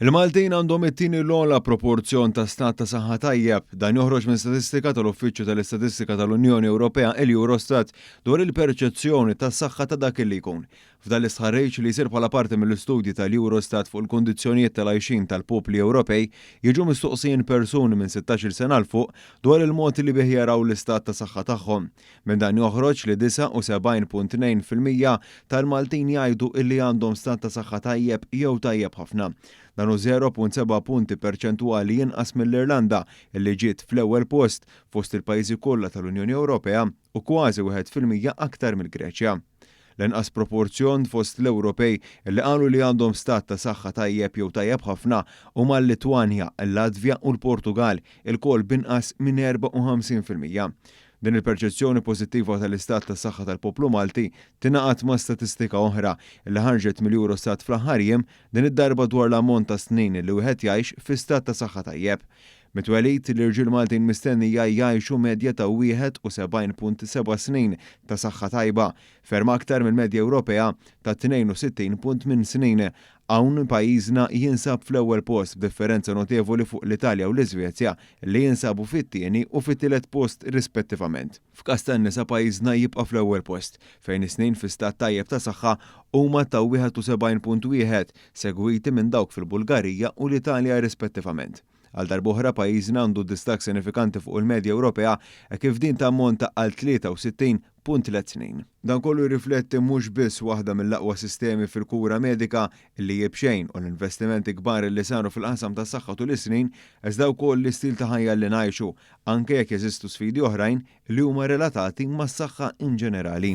Il-Maltin għandhom it-tieni l-ogħla proporzjon ta' stat ta' saħħa tajjeb. Dan joħroġ minn statistika tal-Uffiċċju tal-Istatistika tal-Unjoni Ewropea, il-Eurostat, dwar il-perċezzjoni tas-saħħa ta' dak li jkun. F'dan l-istħarriġ li jsir bħala parti mill-istudji tal-Eurostat fuq il-kundizzjonijiet tal-għajxien tal-popli Ewropej, jiġu mistoqsijin persuni minn 16-il sena 'l fuq dwar il-mod li bih jaraw l-istat ta' saħħa tagħhom. Minn dan joħroġ li 79.2% tal-Maltin jgħidu illi għandhom stat ta' saħħa tajjeb jew tajjeb ħafna. Dan hu 0.7 punti perċentwali inqas mill-Irlanda illi ġiet fl-ewwel post fost il-pajjiżi kollha tal-Unjoni Ewropea u kważi 1% aktar mill-Greċja. L-inqas proporzjon fost l-Ewropej li qalu li għandhom stat ta' saħħa tajjeb jew tajjeb ħafna huma l-Litwanja, il-Latvja u l-Portugal, ilkoll b'inqas minn 54%. Din il-perċezzjoni pożittiva tal-istat ta' saħħa tal-poplu Malti tingħaqad ma' statistika oħra li ħarġet mill-Eurostat fl-aħħar jiem, din id-darba dwar l-ammont ta' snin li wieħed jgħix fi stat ta' saħħa tajjeb. Mit-twelid, l-irġiel Maltin mistennija jgħixu medja ta' 71.7 snin ta' saħħa tajba, ferm aktar mill-medja Ewropea ta' 62.8 snin. Hawn pajjiżna jinsab fl-ewwel post b'differenza notevoli fuq l-Italja u l-Iżvezja li jinsabu fit-tieni u fit-tielet post rispettivament. F'każ tan-nisa pajjiżna jibqa' fl-ewwel post, fejn is-snin fi stat tajjeb ta' saħħa huma ta' 71.1, segwiti minn dawk fil-Bulgarija u l-Italja rispettivament. Għal darb'oħra pajjiżna għandu distakk sinifikanti fuq il-medja Ewropea hekk kif din tammonta għal 63.3 snin. Dan kollu jirrifletti mhux biss waħda mill-aqwa sistemi fil-kura medika li hi b'xejn u l-investimenti kbar li saru fil-qasam tas-saħħa tul is-snin, iżda wkoll l-istil ta' ħajja li ngħixu, anke jekk jeżistu sfidi oħrajn li huma relatati mas-saħħa inġenerali.